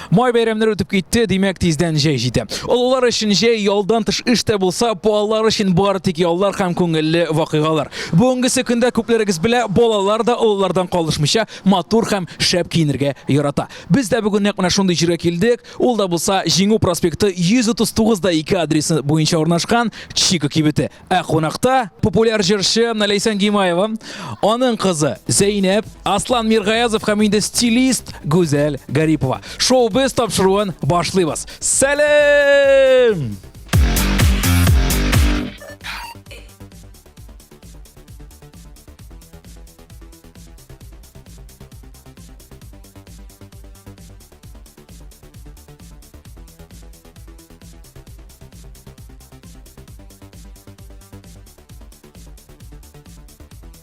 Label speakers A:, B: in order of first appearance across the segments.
A: Май бәйрәмнәре үтеп китте, димәк, тиздән җәй җитә. Олылар өчен җәй ялдан тыш эш тә булса, балалар өчен бары тик яллар һәм күңелле вакыйгалар. Бүгенгесе көндә күпләрегез белә, балалар да олылардан калышмыйча матур һәм шәп киенергә ярата. Без дә бүген нәкъ менә шундый җиргә килдек. Ул да булса Җиңү проспекты 139 да 2 адресы буенча урнашкан Чика кибете. Ә кунакта популяр җырчы Ләйсән Гимаева, аның кызы Зәйнәп, Аслан Миргаязов һәм инде стилист Гүзәл Гарипова. Шоу без тапшыруын башлыйбыз. Сәлем!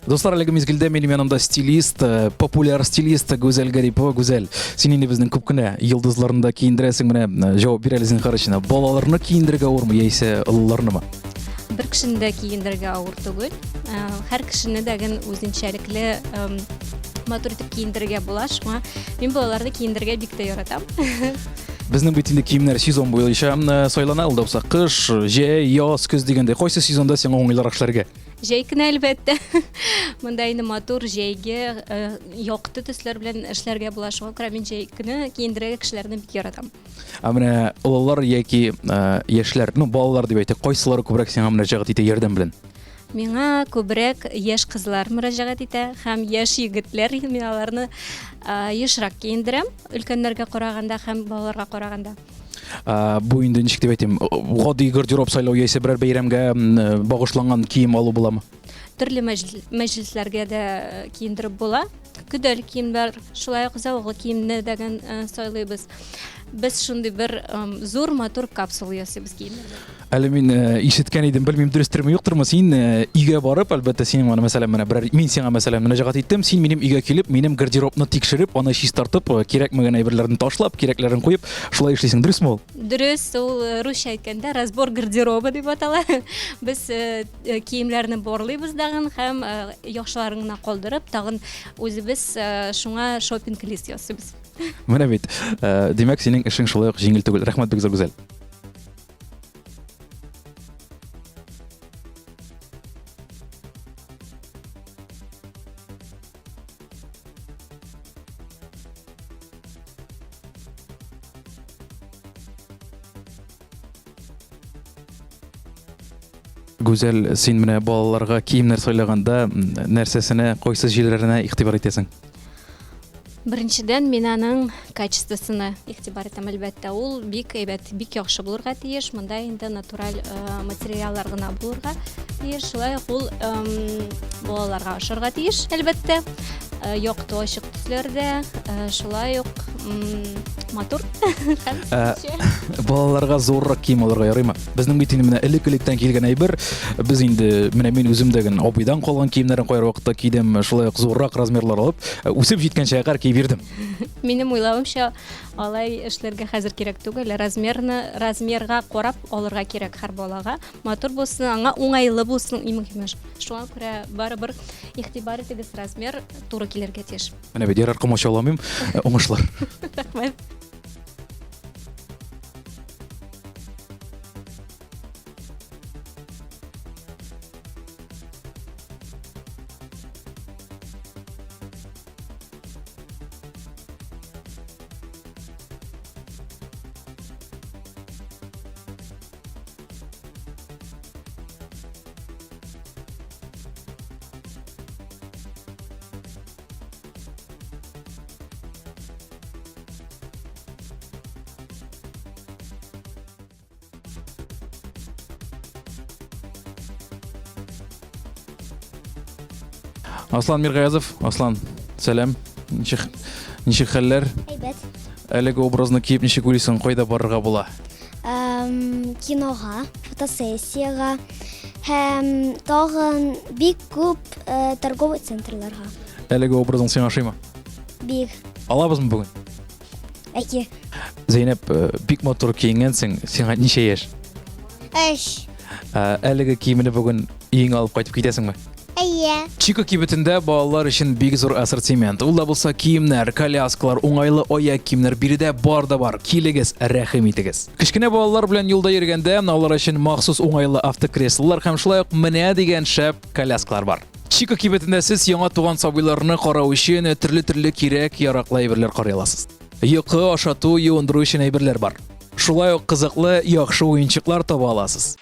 A: Дуслар, әлеге мизгелдә минем янымда стилист, э, популяр стилист Гүзәл Гарипова. Гүзәл, син инде безнең күп кенә йолдызларны да киендерәсең, менә э, җавап бир әле зинһар өчен. Балаларны киендерергә авырмы яисә олыларнымы?
B: Бер кешене дә киендерергә авыр түгел. Э, һәр кешене дә ген үзенчәлекле матур итеп киендерергә була. Шуңа мин балаларны киендерергә бик тә яратам.
A: Безнең бит инде киемнәр сезон буенча э, сайлана, ул да булса кыш, җәй, яз, көз дигәндәй. Кайсы сезонда сиңа уңайлырак эшләргә?
B: Җәй көне, әлбәттә. Монда инде матур җәйге э, якты төсләр белән эшләргә була. Шуңа күрә мин җәй көне киендерергә кешеләрне бик яратам.
A: Ә менә олылар яки э, яшьләр, ну балалар дип әйтик, кайсылары күбрәк сиңа мөрәҗәгать итә ярдәм белән?
B: Миңа күбрәк яшь кызлар мөрәҗәгать итә һәм яшь егетләр, мин аларны ешрак киендерәм, өлкәннәргә караганда һәм балаларга караганда.
A: Бу инде ничек дип әйтим, гади гардероб сайлау яисә берәр бәйрәмгә багышланган кием алу буламы?
B: Төрле мәҗлесләргә дә киендереп була. Көдәл киемнәр, шулай ук зәвыклы киемне дәген сайлыйбыз. Без шундый бер зур матур капсула ясыйбыз киемнәрдән.
A: Әле мин ишеткән идем, белмим дөрестерме юктырмы, син өйгә барып, әлбәттә, синең моны мәсәлән, менә берәр мин сиңа мәсәлән мөрәҗәгать иттем, син минем өйгә килеп, минем гардеробны тикшереп, аны чистартып, кирәкмәгән әйберләрне ташлап, кирәкләрен куеп, шулай эшлисең, дөресме ул?
B: Дөрес, ул русча әйткәндә разбор гардероба дип атала. Без киемнәрне барлыйбыз дагын һәм яхшыларын гына калдырып, тагын үзебез шуңа шопинг-лист ясыйбыз.
A: Менә бит. Димәк, синең эшең шулай ук җиңел түгел. Рәхмәт бик зур, Гүзәл. Гүзәл, син менә балаларга киемнәр сайлаганда нәрсәсенә, кайсы җирләренә игътибар итәсең?
B: Беренчедән, мин аның качествосына игътибар итәм, әлбәттә. Ул бик әйбәт, бик яхшы булырга тиеш. Монда инде натураль э, материаллар гына булырга тиеш. Шулай ук ул балаларга ошарга тиеш, әлбәттә. Э, якты ачык төсләрдә, э, шулай ук матур һәм
A: э, балаларга зуррак кием алырга ярыймы? Безнең бит инде менә элек-электән килгән әйбер. Без инде менә мин үзем дә генә абыйдан калган киемнәрен кайбер вакытта кидем, шулай ук зуррак размерлар алып, үсеп җиткәнчә кадәр киеп йөрдем.
B: Минем уйлавымча, алай эшләргә хәзер кирәк түгел. Размерны размерга карап алырга кирәк һәр балага. Матур булсын, аңа уңайлы булсын, иң мөһиме. Шуңа күрә барыбер игътибар итегез, размер туры килергә тиеш.
A: Менә бит ярар комачауламыйм. Э, уңышлар.
B: Рәхмәт.
A: Аслан Миргаязов, Аслан, сәлам. Ничек, ничек хәлләр?
C: Әйбәт.
A: Әлеге образны киеп ничек уйлыйсың, кайда барырга була?
C: Кинога, фотосессиягә һәм тагын бик күп э, торговый центрларга.
A: Әлеге образың сиңа ошыймы?
C: Бик.
A: Алабызмы бүген?
C: Әйе.
A: Зәйнәп, э, бик матур киенгәнсең. Сиңа ничә яшь?
C: Өч.
A: Э, әлеге киемне бүген Өеңә алып кайтып китәсеңме?
C: Әйе.
A: Чико кибетендә балалар өчен бик зур ассортимент. Ул да булса киемнәр, коляскалар, уңайлы аяк киемнәр биредә бар да бар. Килегез, рәхим итегез. Кечкенә балалар белән юлда йөргәндә алар өчен махсус уңайлы автокреслолар һәм шулай ук менә дигән шәп коляскалар бар. Чико кибетендә сез яңа туган сабыйларны карау өчен төрле-төрле кирәк-яраклы әйберләр карый аласыз. Йокы, ашату, юындыру өчен әйберләр бар. Шулай ук кызыклы, яхшы уенчыклар таба аласыз.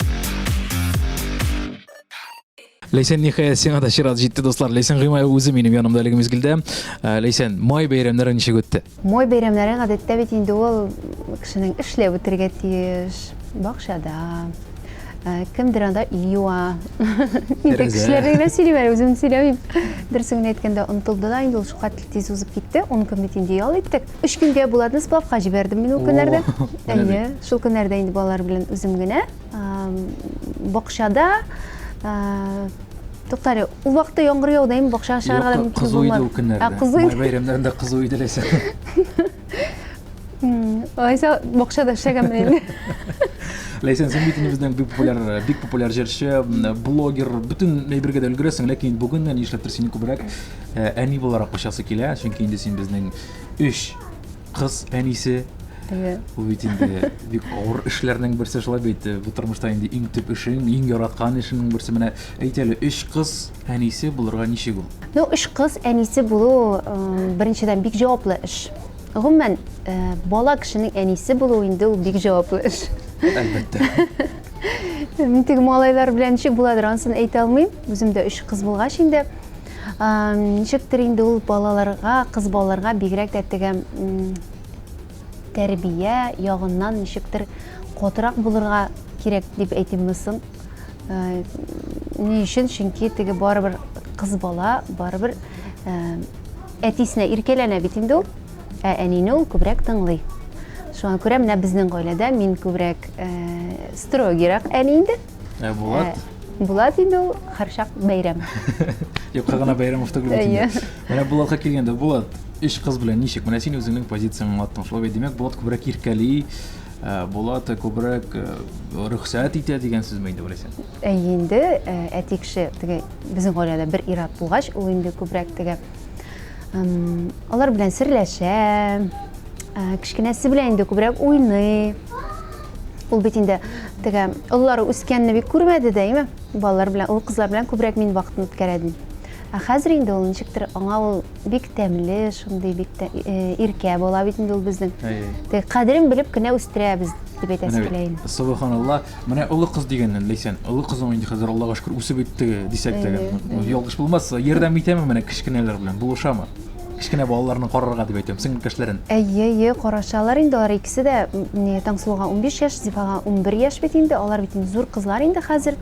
A: Ләйсән, ниһаять, сиңа да чират җитте, дуслар. Ләйсән Гыймаева үзе минем янымда әлеге мизгелдә. Э, Ләйсән, май бәйрәмнәре ничек үтте?
D: Май бәйрәмнәре гадәттә бит инде ул кешенең эшләп үтергә тиеш. Бакчада, э, кемдер анда өй юа. Мин тек кешеләрне генә сөйлим әле, үзем сөйләмим. Дөресен генә әйткәндә, онытылды да инде ул шулкадәр тиз узып китте. 10 көн бит инде ял иттек. Өч көнгә Булатны сплавка җибәрдем мин ул көннәрдә. Әйе, шул көннәрдә инде балалар белән үзем генә. Бакчада Туктале, ул вакытта яңгыр яуды, әйме бакчага чыгарга да мөмкин
A: Кызу иде ул көннәрдә.
D: Кызу
A: иде. Май бәйрәмнәрендә кызу иде ләйсән.
D: Алайса бакчада эшләгәнмен инде.
A: Ләйсән, син бит инде безнең бик популяр, бик популяр җырчы, блогер, бөтен әйбергә дә өлгерәсең, ләкин бүгеннән нишләптер сине күбрәк әни буларак кочасы килә, чөнки инде син безнең өч кыз әнисе.
D: Әйе.
A: Ул бит инде бик авыр эшләрнең берсе шулай бит. Бу тормышта инде иң төп эшең, иң яраткан эшеңнең берсе. Менә әйт әле, өч кыз әнисе булырга ничек ул?
D: Ну, өч кыз әнисе булу, беренчедән, бик җаваплы эш. Гомумән, бала кешенең әнисе булу инде ул бик җаваплы эш.
A: Әлбәттә.
D: Мин теге малайлар белән ничек буладыр, анысын әйтә алмыйм. Үзем дә өч кыз булгач инде. Ничектер инде ул балаларга, кыз балаларга бигрәк тә теге тәрбия ягыннан ничектер катырак булырга кирәк дип әйтимме соң? Ни өчен? Чөнки теге барыбер кыз бала барыбер әтисенә иркәләнә бит инде ул, ә әнине ул күбрәк тыңлый. Шуңа күрә менә безнең гаиләдә мин күбрәк строгийрак әни инде.
A: Ә Булат?
D: Булат инде ул һәрчак бәйрәм.
A: Юкка гына бәйрәм түгел бит инде. Менә Булатка килгәндә, Булат, өч кыз белән ничек? Менә син үзеңнең позицияңне аңлаттың. Шулай бит, димәк, Булат күбрәк иркәли, Булат күбрәк рөхсәт итә дигән сүзме инде бу, Ләйсән?
D: Әйе инде, әти кеше теге безнең гаиләдә бер ир-ат булгач, ул инде күбрәк теге алар белән серләшә, кечкенәсе белән инде күбрәк уйный. Ул бит инде теге олылары үскәнне бик күрмәде дә, әйме? Балалар белән, ул кызлар белән күбрәк мин вакытны үткәрә идем. Ә хәзер инде ул ничектер аңа ул бик тәмле, шундый бик тә, э, иркә бала бит инде ул безнең. Теге кадерен белеп кенә үстерәбез дип әйтәсе килә инде.
A: Субханалла. Менә олы кыз дигәннән, Ләйсән, олы кызың инде хәзер Аллага шөкер үсеп бетте дисәк тә, ялгыш булмас, ярдәм итәме менә кечкенәләр белән, булышамы? Кечкенә балаларны карарга дип әйтәм, сеңелкәшләрен.
D: Әйе, әйе, карашалар инде алар икесе дә. Ни, Таңсылуга 15 яшь, Зифага 11 яшь бит инде. Алар бит инде зур кызлар инде хәзер.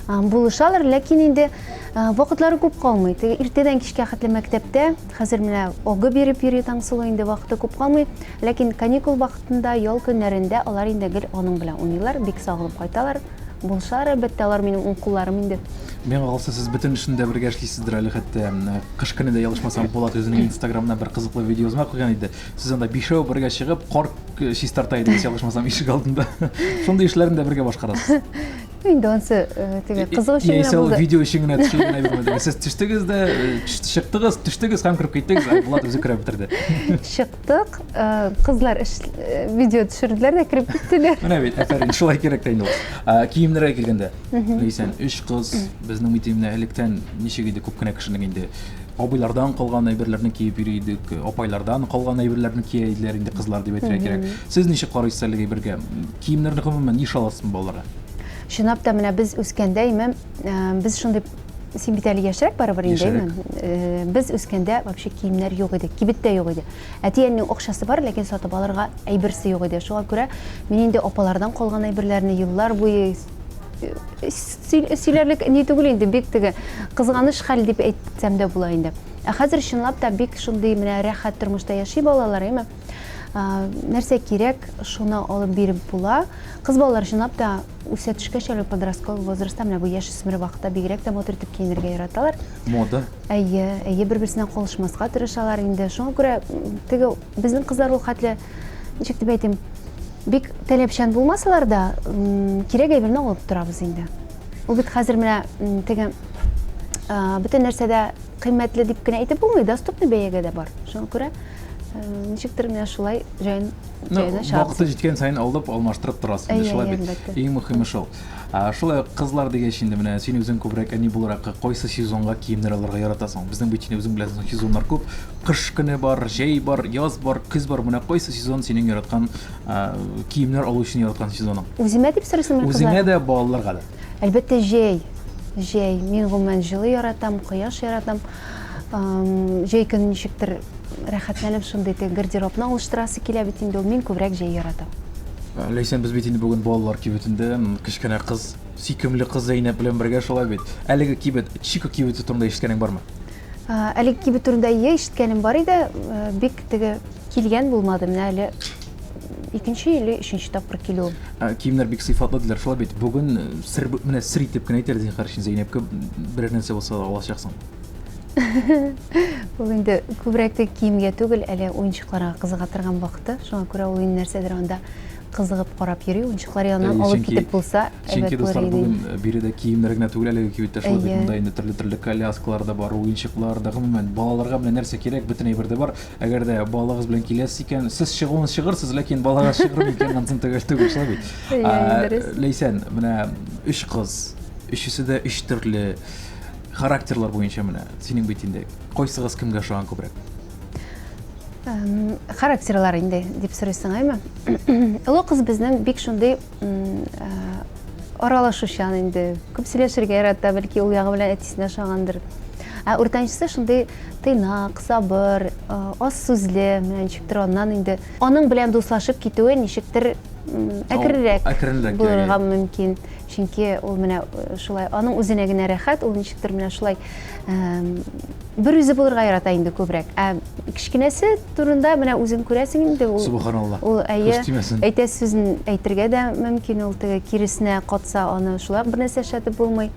D: Булышалар, ләкин инде вакытлары күп калмый. Теге иртәдән кичкә хәтле мәктәптә, хәзер менә ОГЭ биреп йөри Таңсылу инде вакыты күп калмый. Ләкин каникул вакытында, ял көннәрендә алар инде гел аның белән уйныйлар, бик сагынып кайталар. Булышалар, әлбәттә, алар минем уң кулларым инде.
A: Миңа калса, сез бөтен эшне дә бергә эшлисездер әле хәтта. Кыш көне дә ялгышмасам, Булат үзенең Инстаграмына бер кызыклы видеоязма куйган иде. Сез анда бишәү бергә чыгып, кар чистарта идегез, ялгышмасам, ишек алдында. Шундый эшләрне дә бергә башкарасыз.
D: Инде ансы теге кызык өчен генә булды.
A: Видео өчен генә төшелгән әйбер. Сез төштегез дә, чыктыгыз, төштегез һәм кереп киттегез, ә Булат үзе кереп бетерде.
D: Чыктык, кызлар видео төшерделәр дә кереп киттеләр.
A: Менә бит, афәрин, шулай кирәк тә инде ул. Киемнәргә килгәндә, Ләйсән, өч кыз, безнең бит инде электән ничек иде, күп кенә кешенең инде абыйлардан калган әйберләрне киеп йөри идек, апайлардан калган әйберләрне кия иделәр инде кызлар дип әйтергә кирәк. Сез ничек карыйсыз әлеге әйбергә? Киемнәрне гомумән ничә аласызмы балаларга?
D: Чынлап та менә без үскәндә, име, без шундый син бит әле яшьрәк барыбер инде, әйме? Без үскәндә вообще киемнәр юк иде, кибеттә юк иде. Әти-әнинең акчасы бар, ләкин сатып алырга әйберсе юк иде. Шуңа күрә мин инде апалардан калган әйберләрне еллар буе сөйләрлек ни түгел инде, бик теге кызганыч хәл дип әйтсәм дә була инде. Ә хәзер чынлап та бик шундый менә рәхәт тормышта яши балалар, әйме? Нәрсә кирәк, шуны алып биреп була. Кыз балалар чынлап та үсә төшкәч әле подростковый возрастта, менә бу яшүсмер вакытта бигрәк тә матур итеп киенергә яраталар.
A: Мода.
D: Әйе, әйе, бер-берсеннән калышмаска тырышалар инде. Шуңа күрә теге безнең кызлар ул хәтле, ничек дип әйтим, бик таләпчән булмасалар да, кирәк әйберне алып торабыз инде. Ул бит хәзер менә теге бөтен нәрсә дә кыйммәтле дип кенә әйтеп булмый, доступный бәягә дә бар. Шуңа күрә ничектер менә шулай җаен
A: Ну, вакыты җиткән саен алып, алмаштырып торасың инде, шулай бит. Иң мөһиме шул. Шулай кызлар дигәч инде менә син үзең күбрәк әни буларак кайсы сезонга киемнәр алырга яратасың? Безнең бит инде үзең беләсең, сезоннар күп. Кыш көне бар, җәй бар, яз бар, көз бар. Менә кайсы сезон синең яраткан киемнәр алу өчен яраткан сезоның?
D: Үземә дип сорыйсыңмы?
A: Үзеңә дә, балаларга да.
D: Әлбәттә, җәй. Җәй. Мин гомумән җылы яратам, кояш яратам. Җәй көне ничектер рәхәтләнеп шундый теге гардеробны алыштырасы килә бит инде ул. Мин күбрәк җәй яратам.
A: Ләйсән, без бит инде бүген балалар кибетендә, кечкенә кыз, сөйкемле кыз Зәйнәп белән бергә шулай бит. Әлеге кибет, Чико кибете турында ишеткәнең бармы?
D: Әлеге кибет турында ие ишеткәнем бар иде. Бик теге килгән булмады. Менә әле икенче или өченче тапкыр килүем.
A: Киемнәр бик сыйфатлы диләр, шулай бит. Бүген сер менә сер итеп кенә әйтер зинһар өчен Зәйнәпкә берәр нәрсә булса да алачаксың.
D: Ул инде күбрәк тә киемгә түгел, әле уенчыкларга кызыга торган вакыты. Шуңа күрә ул инде нәрсәдер анда кызыгып карап йөри, уенчыклар яныннан алып китеп булса,
A: Чөнки дуслар, бүген э, биредә киемнәр генә түгел әлеге кибеттә шулай бит монда инде төрле-төрле коляскалар да бар, уенчыклар да, гомумән балаларга менә нәрсә кирәк, бөтен әйбер дә бар. Әгәр дә балагыз белән киләсез икән, сез чыгуын чыгырсыз, ләкин балагыз чыгыр микән, ансын төгәл түгел, шулай бит. Ләйсән, менә өч кыз, өчесе дә өч төрле характерлар буенча менә синең бит инде кайсыгыз кемгә ошаган күбрәк?
D: Характерлар инде дип сорыйсың, әйме? Олы кыз безнең бик шундый аралашучан инде, күп сөйләшергә ярата, бәлки ул ягы белән әтисенә ошагандыр. Ә уртанчысы шундый тыйнак, сабыр, аз сүзле, менә ничектер аннан инде аның белән дуслашып китүе ничектер әкренрәк булырга мөмкин. Чөнки ул менә шулай, аның үзенә генә рәхәт, ул ничектер менә шулай бер үзе булырга ярата инде күбрәк. Ә кечкенәсе турында менә үзең күрәсең инде ул.
A: Субханалла.
D: Ул әйе, әйтә сүзен әйтергә дә мөмкин, ул теге киресенә катса, аны шулай бер нәрсә эшләтеп булмый.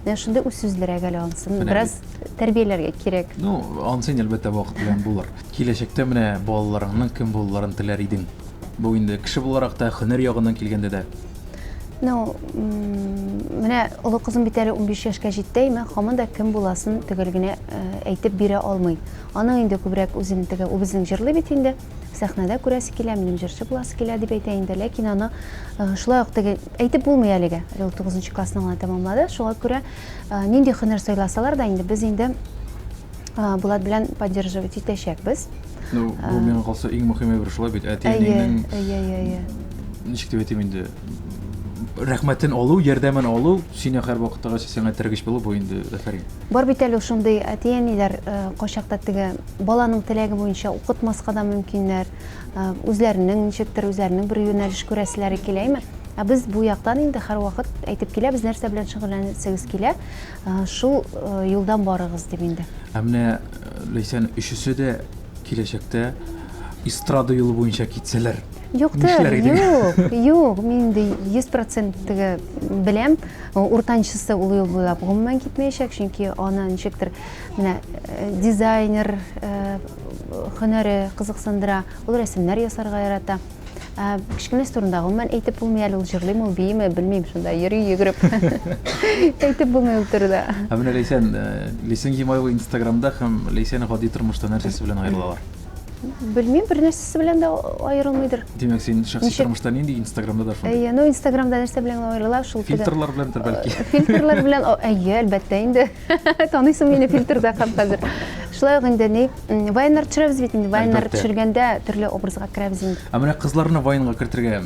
D: Менә шундый үз сүзлерәк әле ансын. Бераз тәрбияләргә кирәк.
A: Ну, анысы инде әлбәттә вакыт белән булыр. Киләчәктә менә балаларыңның кем булуларын теләр идең? Бу инде кеше буларак та, һөнәр ягыннан килгәндә дә.
D: Ну, менә олы кызым бит әле 15 яшькә җитте, әмма һаман да кем буласын төгәл генә э, әйтеп бирә алмый. Аның инде күбрәк үзен теге, ул безнең җырлый бит инде, сәхнәдә күрәсе килә, минем җырчы буласы килә дип әйтә инде, ләкин аны э, шулай ук теге әйтеп булмый әлегә. Әле ул 9 классны гына тәмамлады. Шуңа күрә э, нинди һөнәр сайласалар да инде без инде Булат белән поддерживать итәчәкбез.
A: Ну, бу миңа калса иң мөһим әйбер шулай бит. Әти-әниеңнең
D: Әйе, әйе, әйе.
A: Ничек дип әйтим инде, рәхмәтен алу, ярдәмен алу, сине һәрвакыттагыча сиңа этәргеч булу бу инде афәрин.
D: Бар бит әле шундый әти-әниләр, кайчакта теге баланың теләге буенча укытмаска да мөмкиннәр, үзләренең ничектер, үзләренең бер юнәлеш күрәселәре килә, әйме? Ә без бу яктан инде һәрвакыт әйтеп киләбез, нәрсә белән шөгыльләнәсегез килә, Шул юлдан барыгыз дип инде.
A: Ә менә Ләйсән өчесе дә киләчәктә эстрада юлы буенча китсәләр.
D: Юктыр, юк, юк, мин инде 100% теге беләм, уртанчысы ул юл буйлап гомумән китмәячәк, чөнки аны ничектер менә дизайнер һөнәре кызыксындыра, ул рәсемнәр ясарга ярата. Ә, кечкенәсе турында гомумән әйтеп булмый әле, ул җырлыймы, ул бииме, белмим, шунда йөри йөгереп. Әйтеп булмый ул турыда.
A: Ә менә Ләйсән, э, Ләйсән Гимаева Инстаграмда һәм Ләйсән гади тормышта нәрсәсе белән аерылалар?
D: Белмим, бер нәрсәсе белән дә аерылмыйдыр.
A: Димәк, син шәхси тормышта нинди, Инстаграмда да шундый?
D: Әйе, ну Инстаграмда нәрсә белән аерыла, шул
A: Фильтрлар беләндер бәлки.
D: Фильтрлар белән, әйе, әлбәттә инде. Таныйсың мине фильтрда һәм хәзер. Шулай ук инде ни, вайннар төшерәбез бит инде. Вайннар төшергәндә төрле образга керәбез инде.
A: Ә менә кызларны вайнга кертергә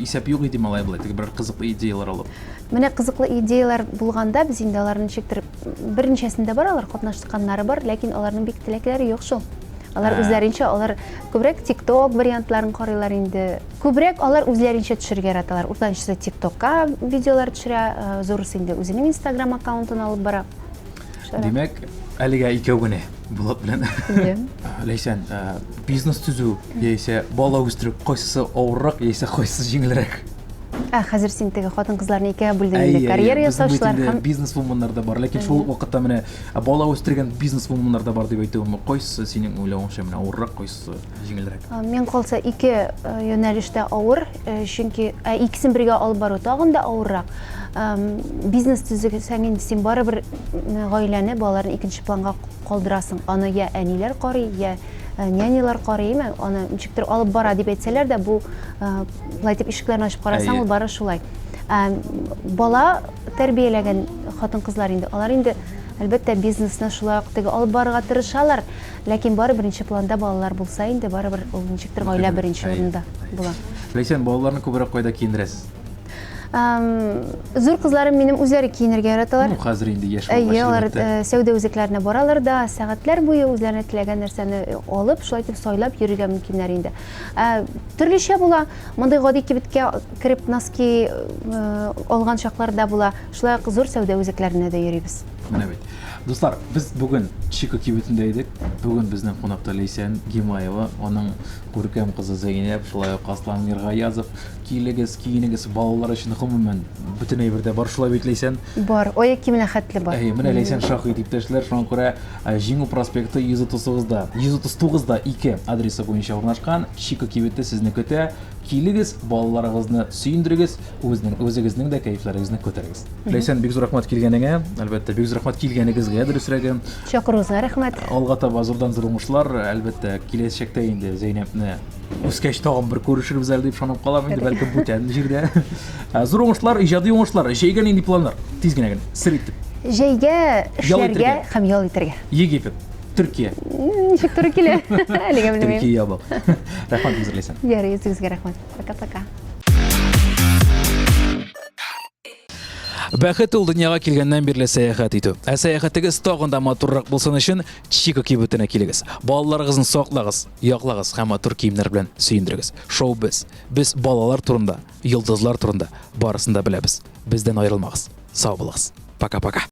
A: исәп юк иде малай болай, теге бер кызыклы идеялар алып.
D: Менә кызыклы идеялар булганда без инде аларны ничектер берничәсендә бар, алар катнашканнары бар, ләкин аларның бик теләкләре юк шул. Алар үзләренчә, алар күбрәк TikTok вариантларын карыйлар инде. Күбрәк алар үзләренчә төшерергә яраталар. Уртанчысы TikTok-ка видеолар төшерә, зурысы инде үзенең Instagram аккаунтын алып бара.
A: Димәк, әлегә икәү генә Булат белән. Ләйсән, бизнес төзү яисә бала үстерү кайсысы авыррак яисә кайсысы җиңелрәк?
D: Ә хәзер син теге хатын-кызларны икегә бүлдең инде, карьера ясаучылар һәм
A: бизнес-вуменнар да бар. Ләкин шул вакытта менә бала үстергән бизнес-вуменнар да бар дип әйтүем. Кайсы синең уйлавыңча менә авыррак, кайсы җиңелрәк?
D: Мин калса ике юнәлештә авыр, чөнки икесен бергә алып бару тагын да авыррак. Бизнес төзесәң инде син барыбер гаиләне, балаларны икенче планга калдырасың. Аны я әниләр карый, я нянялар карый, әйме? Аны ничектер алып бара дип әйтсәләр дә, бу Былай итеп ишекләрне ачып карасаң, ул бары шулай. Ә, бала тәрбияләгән хатын-кызлар инде, алар инде әлбәттә бизнесны шулай ук теге алып барырга тырышалар, ләкин бары беренче планда балалар булса инде, барыбер ул ничектер гаилә беренче урында була.
A: Ләйсән, балаларны күбрәк кайда киендерәсез?
D: Зур кызларым минем үзләре киенергә яраталар.
A: Ну, хәзер инде яшь булгач,
D: Әйе, алар сәүдә үзәкләренә баралар да, сәгатьләр буе үзләренә теләгән нәрсәне алып, шулай итеп сайлап йөрергә мөмкиннәр инде. Ә, төрлечә була. Мондый гади кибеткә кереп носки э, алган чаклар да була. Шулай ук зур сәүдә үзәкләренә дә йөрибез.
A: Менә бит. Дуслар, без бүген Чика кибетендә идек. Бүген безнең кунакта Ләйсән Гимаева, аның күркәм кызы Зәйнәп, шулай ук Аслан Миргаязов. Килегез, киенегез, балалар өчен гомумән бөтен әйбер дә бар. Шулай бит, Ләйсән?
D: Бар, аяк киеменә хәтле бар.
A: Әйе, менә Ләйсән шаһит иптәшләр, шуңа күрә Җиңү проспекты 139 да, 139 да 2 адресы буенча урнашкан Чика кибете сезне көтә. Килегез, балаларыгызны сөендерегез, үзенең, үзегезнең дә кәефләрегезне күтәрегез. Ләйсән, бик зур рәхмәт килгәнеңә, әлбәттә, бик зур рәхмәт килгәнегезгә, дөресрәге.
D: Чакыруыгызга рәхмәт.
A: Алга таба зурдан зур уңышлар, әлбәттә, киләчәктә инде Зәйнәпне үскәч тагын бер күрешербез әле дип ышанып калам инде, бәлкем бүтән җирдә. Зур уңышлар, иҗади уңышлар, җәйгә нинди планнар? Тиз генә генә, сер итеп.
D: Җәйгә эшләргә һәм ял итәргә.
A: Египет, Төркия.
D: Ничек туры килә? Әлегә белмим.
A: Төркия ябык. Рәхмәт, Гүзәл.
D: Ярый, үзегезгә рәхмәт. Пока-пока.
A: Бәхет ул дөньяга килгәннән бирле сәяхәт итү. Ә сәяхәтегез тагын да матуррак булсын өчен Чика кибетенә килегез. Балаларыгызны саклагыз, яклагыз һәм матур киемнәр белән сөендерегез. Шоу без. Без балалар турында, йолдызлар турында барысын да беләбез. Бездән аерылмагыз. Сау булыгыз. Пока-пока.